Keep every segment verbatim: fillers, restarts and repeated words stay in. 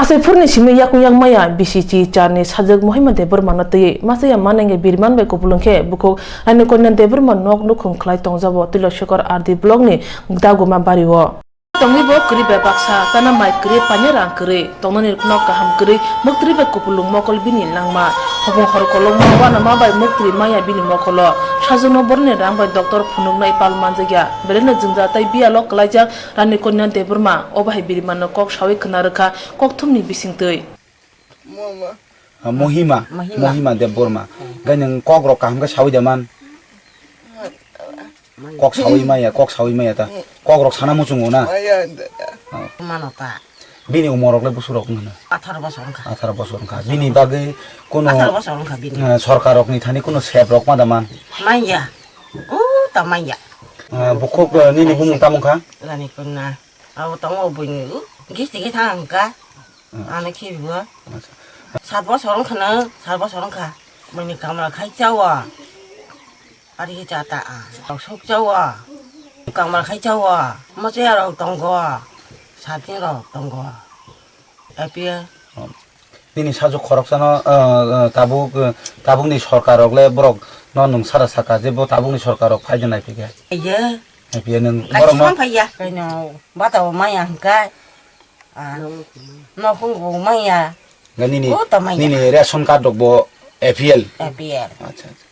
Asai phurni simi yakung yak maya bisi chi charni sajwk Mohima Debbarma no twiwi masa ya manenge biriman bai kupulung khe bukhuk Rani Kanya Debbarma nok nukhung khlai tongjabo Tuiloshekar R D block ni Daguma bari o. Tongwi bo kwrwi bai baksa, chana mai kwrwi, panya rang kwrwi, tongnani nok kaham kwrwi, mwktwi bai kupulung mokol bini langma. Hobong hor kolokma uanama bai mwktwi maya bini mokolo. Sajwkno boroni rang bai doctor phunuknai pal manjakya. Belaino jwngjal tei biyalo kwlaijak Rani Kanya Debbarma, obo hai birimanno kok sawi khna rwkha kokthumni bisingtwi. Ah, Mohima, Mohima. Mohima Debbarma. Hmm. Gai nwng kok rok kaham khe sawi da man? Kok sawi maya, kok sawi maya ta. Hmm. Kok rok sana muchungo na? Maya hwndw. Oh. Mano ta. Bini umor rok le busu rok wngkha na? Atharo bosor wngkha. Atharo bosor wngkha. Bini bagwi kono, atharo bosor wngkha bini. Eh, sorkar rok ni thani kono sep rok ma da man? Manya. O ta manya. Eh, bukhuk, eh, nini bumung tamo wngkha? Rani Kanya. Abo tongo buini, o, gisti khe thang kha. Hmm. Ano khibibo. Acha. Sat bosor wngkha na, sat bosor wngkha. Buini kamra khai chawa. Ari khe cha ta a. Sok chawa. Kamra khai chawa. Mochaya rok tongo. Satin rok tongo. A P L. Oh. Bini sajwk khoroksano, ah, ah, tabuk, ah, tabukni sorkar rok le borok no nwng sara saka je bo tabukni sorkar rok phai de nai phikhe. Iya. Nai phiya nwng borok no. Kaisa phaiya. Kaino bata o maya hwnkhe. Ah, nokhung bo maya. Ga nini, o, ta manya. Nini ration card rok bo A P L? A P L. Acha, acha.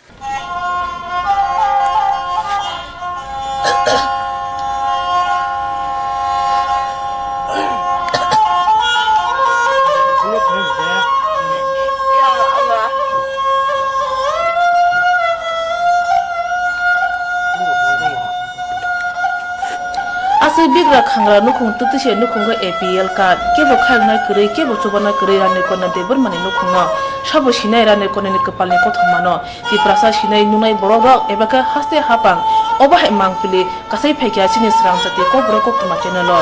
Aswk bigra khangra nukhung twtwise nukhungo A P L card, kebo khayoknai kwrwi, kebo chubanai kwrwi Rani Kanya Debbarmani nukhungno. Sabo sinai Rani Kanyani kwpalni kothomano. Tiprasa sinai nunai borokrok eba khe haste hapang obo hai mangpili kasai phaikha chini Srang Jati Kokborok Koktwma channel-o.